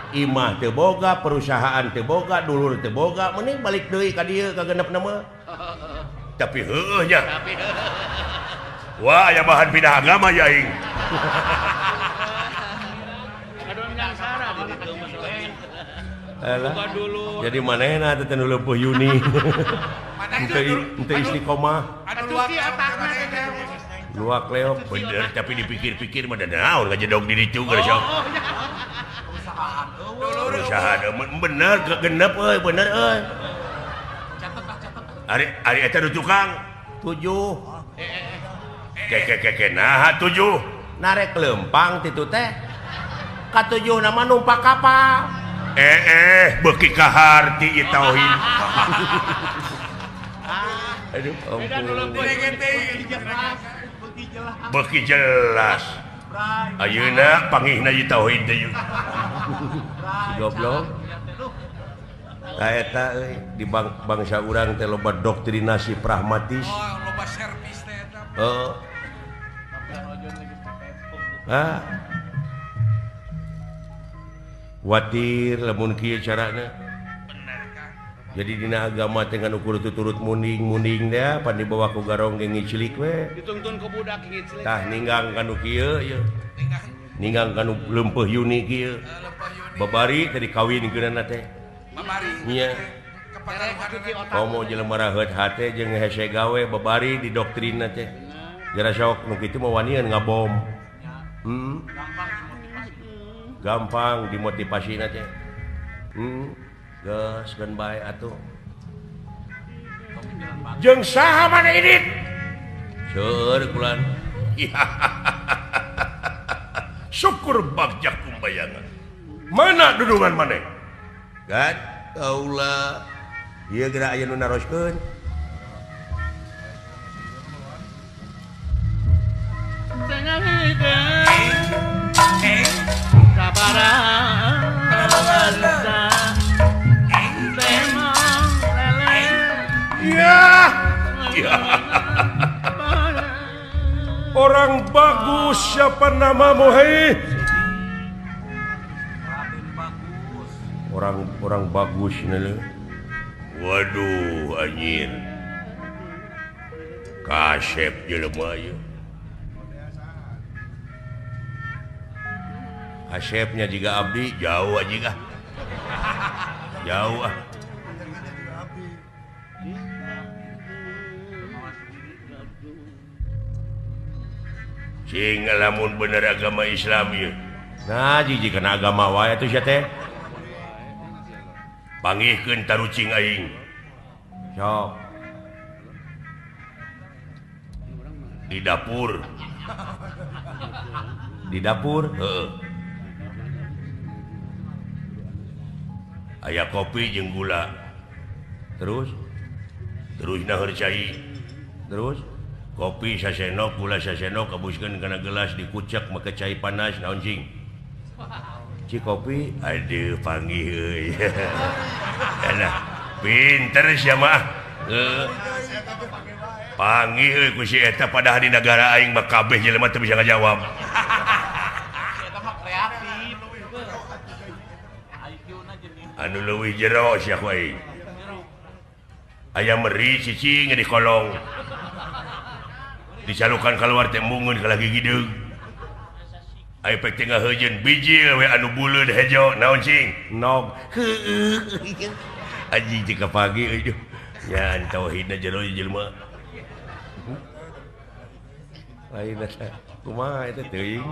Imah teu boga, perusahaan teu boga, dulur teu boga, mending balik deui ka dieu ka genepna mah. Tapi heueuh nya. Wah, aya bahan pindah agama ya aing. Alah. Jadi manehna teh nu leumpeuh Yuni. Henteu istiqomah. Luak leok bener tapi dipikir-pikir mah da naon ngajedog di ditu geus sok. Perusahaan bener genep euy bener euy. Ari ari eta nu tukang 7. Keke naha 7. Narek lempang titu teh. Ka 7 na mah numpak kapal. Beuki kaharti ieu tauhid. Aduh, ampun. Beuki jelas. Ayeuna pangihna ieu tauhid teh yeuh. Goblok. Tah eta euy di bangsa urang teh loba doktrinasi pragmatis. Oh, loba servis teh eta. Heeh. Ah. Watir lamun kieu carana. Jadi dina agama teh ngan ukur tuturut munding-munding teh pan dibawa ku garong ge ngicilik we. Dituntun ku budak ngicilik. Tah ninggang kanu kieu ieu. Ninggang kanu leumpeuh Yuni kieu. Babari teh dikawinkeunana teh. Babari. Nya. Komo jelema raheut hate jeung hese gawe babari didoktrinna teh. Geura sok nu kitu mah wanian ngabom. Gampang dimotivasina teh. Geus geun bae atuh. Jeung saha maneh indit? Seueur kulan. Syukur bagja kumbayangan. Mana dudungan maneh? Kan kaula ieu geura aya nu naroskeun. Ya. Orang bagus siapa namamu hei? Orang bagus nih. Waduh anjir. Kasep jelema ieu. Asepnya juga abdi jauh aja ah. Jauh ah. Cing lamun bener agama Islam ieu. Nah jiji kana agama wae atuh sia teh. Pangihkeun tarucing aing. Sok. Di dapur. Di dapur? Heeh. Aya kopi jeung gula. Terus naheur cai. Terus Kopi sasendok, gula sasendok, kabuskeun kana gelas dikucek make cai panas naon cing? Ci kopi, aduh panggih euy. Enak, pinter sia mah. Panggih euy ku si eta padahal di negara aing mah kabeh jelema teu bisa ngajawab. Eta mah kreatif. Anu leuwih jero sia ku aing. Aya meri cicing di kolong. Dicalukan keluar teh mungun ka lagi gideung. Aya pek teh ngaheujeun bijil we anu buleud hejo naon cing? Nog. Heueuh. Anjing teh kapagi euy. Nya tauhidna jero jelema. Lain eta kumaha eta teuing.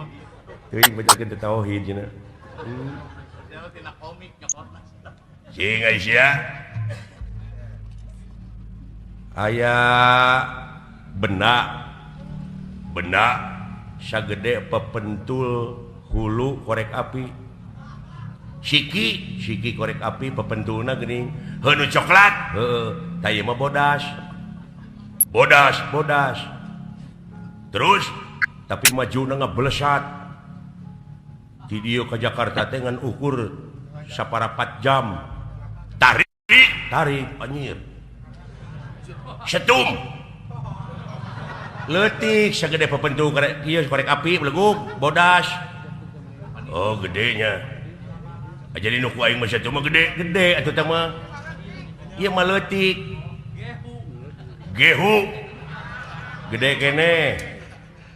Teuing bajakeun teh tauhid cenah. Tina komik nyokotna. Cing Aisyah. Aya benda. Benda sagede pepentul hulu korek api. Siki, siki korek api pepentulna geuning. Heuh nu coklat. Heueuh, tah ieu mah bodas. Bodas, bodas. Terus tapi majuna ngablesat. Di dieu ka Jakarta teh ngan ukur saparapat jam. Tarik, tarik anjir. Setum. Leutik sagede papentu korek ieu korek api belegug bodas. Oh gedenya. Jadi nu ku aing mah setum mah gede, gede atuh teh mah. Ieu mah leutik. Gehu. Gede keneh.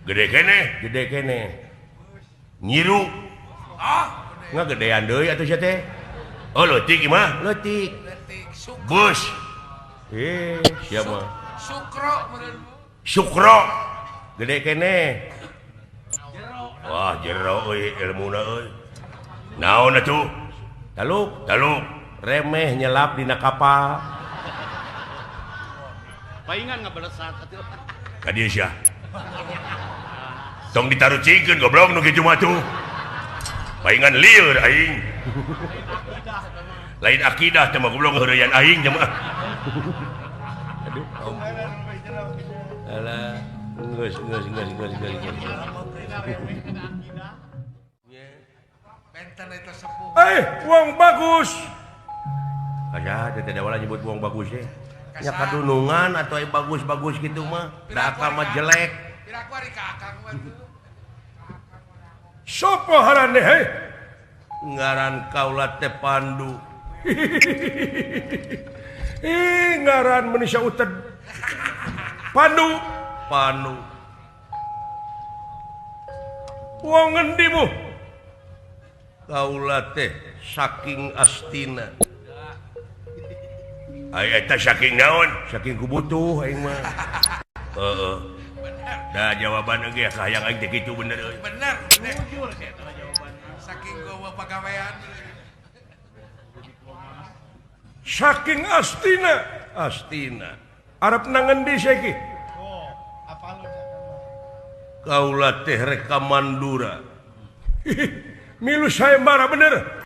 Gede keneh, gede keneh. Nyiru. Ah, ngagedean deui atuh sia teh. Oh leutik mah, leutik. Bus. Sia mah. Sukro meureun. Sukro. Gede keneh. Wah, jero euy ilmuna euy. Naon atuh? Taluk, taluk. Remeh nyelap dina kapal. Paingan ngabalesat atuh. Ka dieu sia. Tong ditarucingkeun goblok nu kitu mah tuh. Paingan lieur aing. Lain akidah teh mah goblok heureuyan aing teh mah. Aduh. Alah, geus geus geus geus geus. Benten eta sepuh. Eh, wong bagus. Aya teh teh wala nyebut wong bagus teh. Nya kadunungan atuh aya bagus-bagus kitu mah. Da akal mah jelek. Piraku ari ka akang mah tuh. Sopo harane heh? Ngaran kaula teh Pandu. Ih, ngaran manusia uted. Pandu, Pandu. Wong ngendi mu? Kaula teh saking astina. Ai eta saking naon? Saking kubutuh aing mah. Heeh. Dah jawaban ge kahayang aing teh kitu bener euy. Bener. Jujur sia eta jawabanna. Saking gowa pagawean. Saking astina, astina. Arep nang ngendi sia iki? Oh, apal Kaula teh rek ka Mandura. Milu sayembara bener.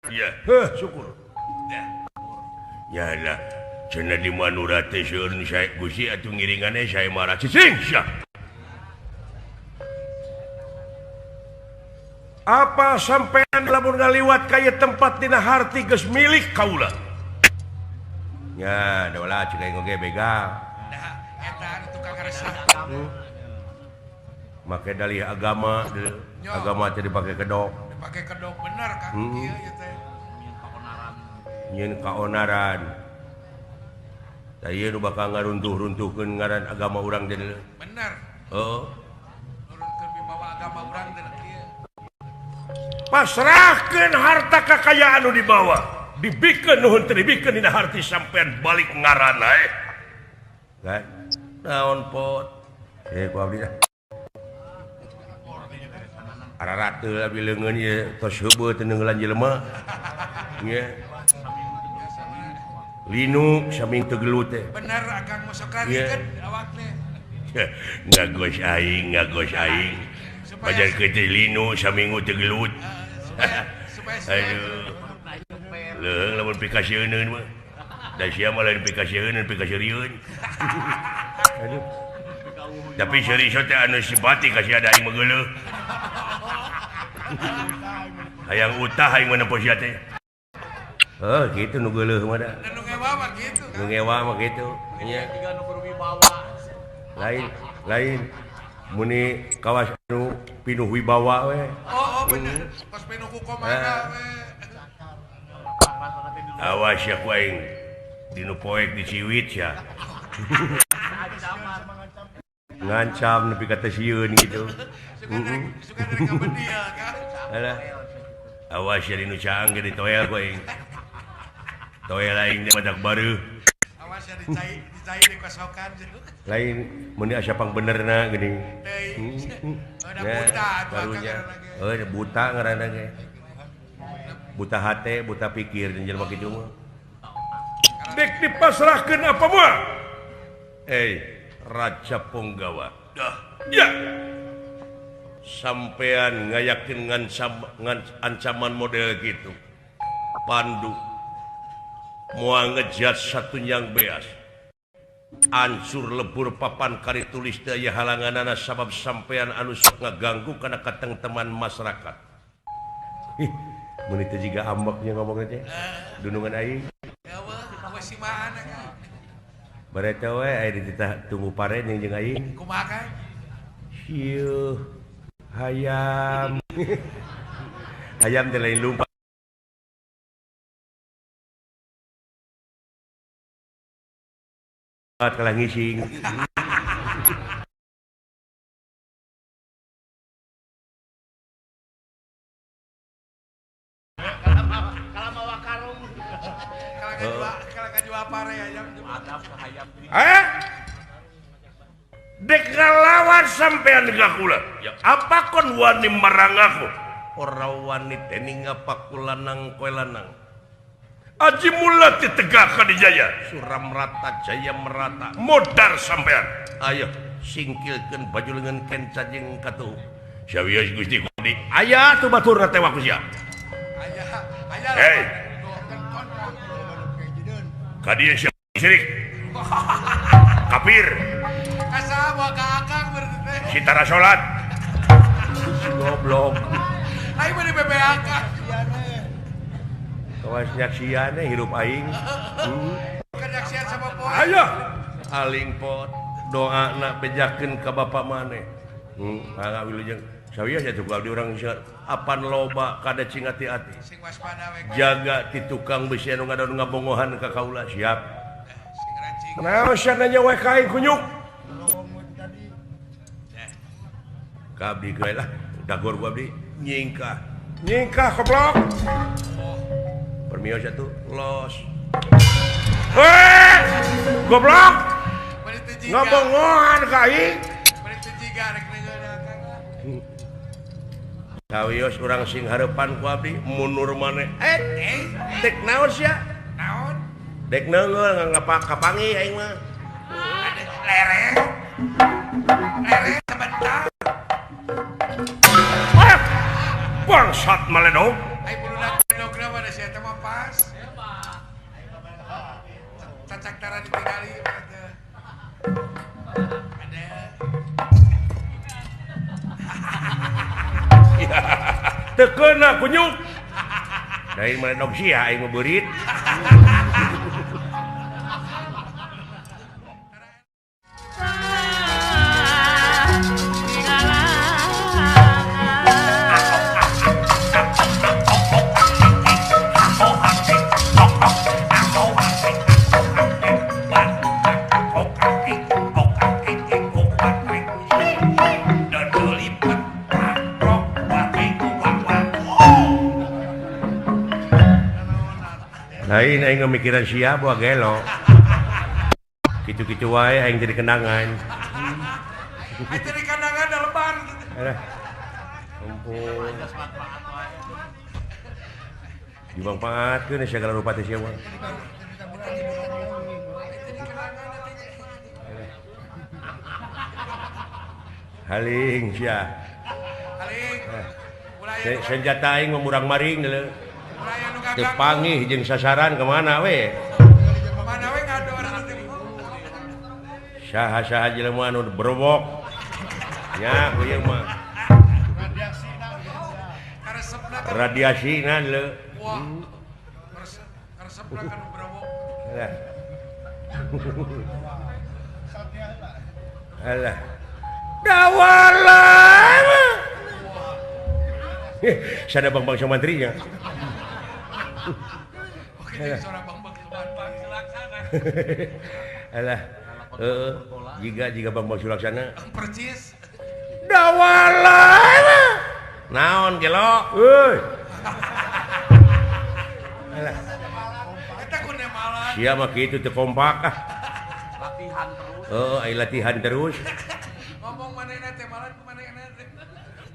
Ya, heh, syukur. Ya lah, cenah di Mandura teh seueur nu sae Gusti atuh ngiringane sayembara cicing sia. Apa sampean lamun ngaliwat ka ieu tempat dina harti geus milik kaula? Nya, dola cek aing oge begal. Nah, eta anu tukang resah. Make dalih agama, agama teh dipake kedok. Dipake kedok bener Kang ieu ieu teh. Nyieun kaonaran. Tah ieu nu bakal ngaruntuh-runtuhkeun ngaran agama urang teh. Bener. Heeh. Nurunkeun wibawa agama urang teh kieu. Pasrahkeun harta kakayaan nu dibawa. Dibikeun nuhun teu dibikeun dina harti sampean balik ngaranna eh. Kan? Naon pot? Ku abdi dah. Ararateul abdi leungeun ieu tos heubeut teu neungeulan jelema. Nya. Linu saming teu gelut teh. Bener akang mah sok rarikeun awak teh. Ngagos aing, ngagos aing. Pajar teh linu saminggu teu gelut. Supaya Aduh. Leuheung lamun pikasieun mah. Da sia mah lain pikasieun pikasieun. Aduh. Tapi seuri teh anu simpati ka sia da aing mah geuleuh. Hayang utah aing mah nempo sia teh. Heuh kitu nu geuleuh mah da. Nu ngewa mah kitu. Nu ngewa mah kitu. Nya. Lain lain muni kawas anu pinuh wibawa we. Oh, oh bener. Kos pinuh ku komana we. Awas ya ku aing dinu poek diciwit ya. Ngancam nepi ka teu sieun kitu. Suka rek kabedial kan. Alah. Awas ya dinu caang ge ditoel ku aing. Toel aing teh madak bareuh. Awas ya dicai dicai dikosokan. Lain mun asa pangbenerna geuning. Teuing. Udah buta atuh karunya. Heuh buta ngaranna ge. Buta hate, buta pikir jeung jelema kitu mah. Dek dipasrahkeun apa moal? Raja Punggawa. Dah. Ya. Sampean ngayakin ancaman model gitu. Pandu moal ngejat satunyang beas. Ancur lebur papan kari tulis teu aya halanganana sabab sampean anu sok ngaganggu kana katengteman masyarakat. Ih, mun teu jiga ambeknya ngomongna teh. Dunungan aing. Bareta we aya dititah tunggu pare jeung aing. Kumaha kan? Sieuh hayam. Hayam teh lain lumpat. Kalah ngising. Dek ngalawan sampean ka kula. Ya apa kon wani marang aku? Ora wani dening apa kula nang kowe lanang. Aji mula ditegak Kadijaya, Suramrata Jaya merata. Modar sampean. Ayo singkilkeun baju leungeun kenca jeung katuhu. Sawios Gusti Kudi. Aya atuh baturna teh waku sia. Aya, aya. Hei. Ka dieu sia sirik. Kafir. Kasa moal ka akang berarti teh. Si tara salat. Si goblok. Aing mah di BBAK. Kawas nyaksian hirup aing. Kenyaksian sama poe. Ayo. Aling pot doana bejakeun ka bapak maneh. Mangga wilujeng. Sawios atuh ku abdi urang apan loba kada cing hati-hati. Sing waspada we. Jaga ti tukang besi anu ngadon ngabongohan ka kaula siap. Sing rancing. Naon sia nanya we ka aing kunyuk. Ka abdi geus lah, dagor ku abdi nyingkah. Nyingkah goblok. Permios atuh los. Goblok. Ngabongohan ka aing. Sawios urang sing hareupan ku abdi mundur maneh. Dek naon sia? Naon? Dek neungeul kapangi aing mah. Lereng. Lereng sebentar. Bangsat maledog. Ai buluna ledogna mah da sia teh mah pas. Cacak tara ditingali teh. Ada. Teu keuna kunyuk. Lain maledog sia aing mah beurit. Lain aing mikiran sia buah gelo. Kitu-kitu wae aing jadi kenangan. Aing jadi kenangan da lebar gitu. Alah. Ampun. Dimanfaatkeun segala rupa teh sia mah. Haling sia. Haling. Senjata aing mah murang maring deuleu. Teu pangih jeung sasaran kemana we? Saha-saha jelema anu berobok. Nya ieu mah. Radiasina leu. Wah. Karesepna kan berobok. Alah. Alah. Dawala. Sada Bang-bang Somantrinya. Oke, suara Bang-bang Sulaksana. Alah. Heeh, jiga Bang-bang Sulaksana. Percis. Dawala. Naon gelo? Euy. Alah. Eta kunemalan. Sia mah kitu teu kompak ah. Latihan terus. Heeh, ai latihan terus. Ngomong manehna teh malan ku manehna teh.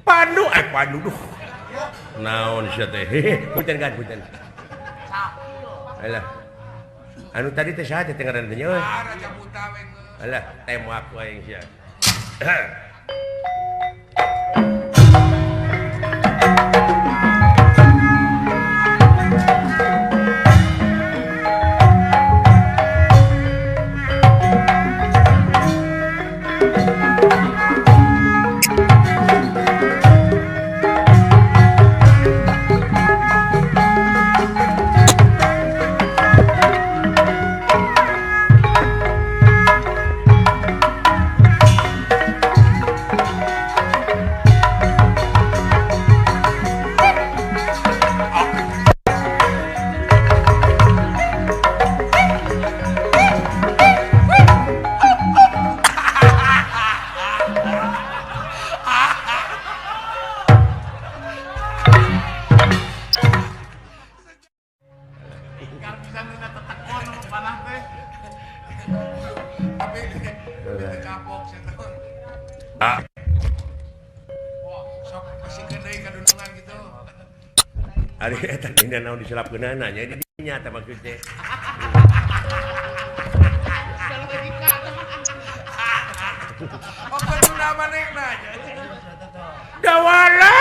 Pandu pandu duh. Naon sia teh? Punten kan punten. Alah. Anu tadi teh saha teh ngaranna teh nya euy? Ah, Raja Buta we geus. Alah, tembak wae sia. Ari eta dina naon diselapkeunana nya di dinya tah maksudnya. Oh, kudu manehna nya. Dawala.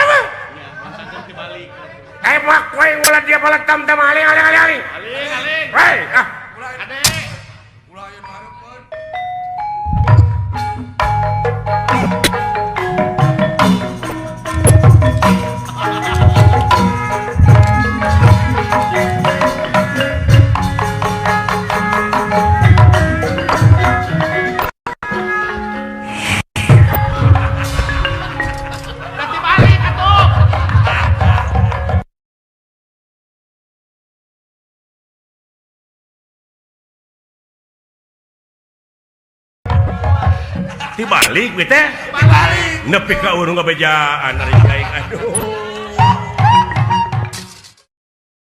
Tembak we ulah dia balak tam tam aling aling aling aling. Aling aling. Hei, ah. Ulah ade. Ulah aya nu hareupeun. Ganti balik atuh. Dibalik we teh. Dibalik. Nepi ka urang ngabejaan ari aing. Aduh.